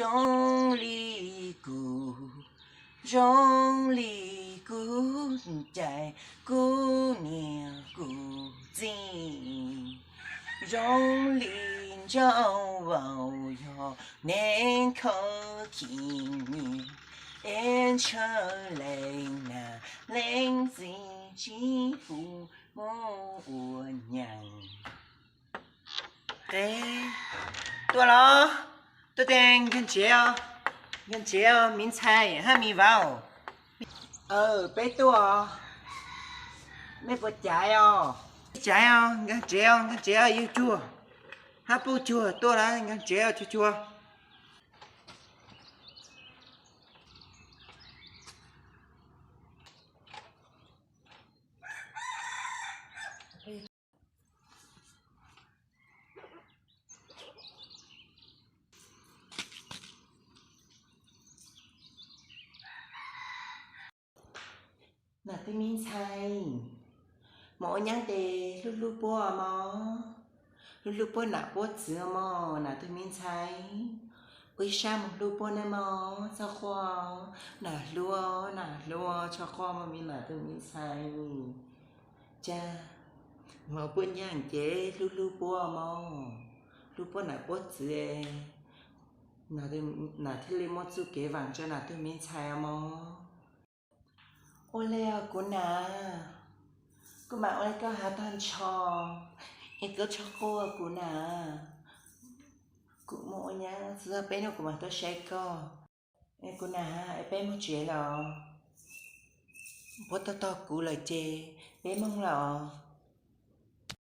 Zoo li kuv, zoo li kuv cais kuv niam kuv txiv, zoo li ntsaum vau yog neeg kho khi nyiam, es ntshaw leej nam leej txiv tsis pub mus ua nyaab. Tuaj los, tuaj tes nkag tsev os, nkag tsev os me ntxhais hab me vauv. Peb tuaj, mej puas caiv os? Caiv os, nkag tsev os, nkag tsev os, yug cuag hab puj cuag tuaj lawm, nkag tsev os cuag cuag. Nam tug me ntxhais, moog ua nyaab tes hlub hlub puab mog, hlub hlub puab nam puab txwv mog nam tug me ntxhais. Ua ib sab moog hlub puab nawb mog, txhob quaj, nam hlub, nam hlub, txhob quaj mog me nam tug me ntxhais. Ca, moog puab nyaab ces hlub hlub puab mog, hlub puab nam puab txwv, nam thiaj li muaj txuj kev vaam rua nam tug me ntxhais mog. Ua le os kuv nam, kuv maam ua le koj has taag nrho, es koj txhob quaj kuv nam. Kuv moog ua nyaab txug peb nub kuv maam tuaj saib koj. Kuv nam, peb moog tsev los? Puab tog tog kuv lawm ces peb moog los.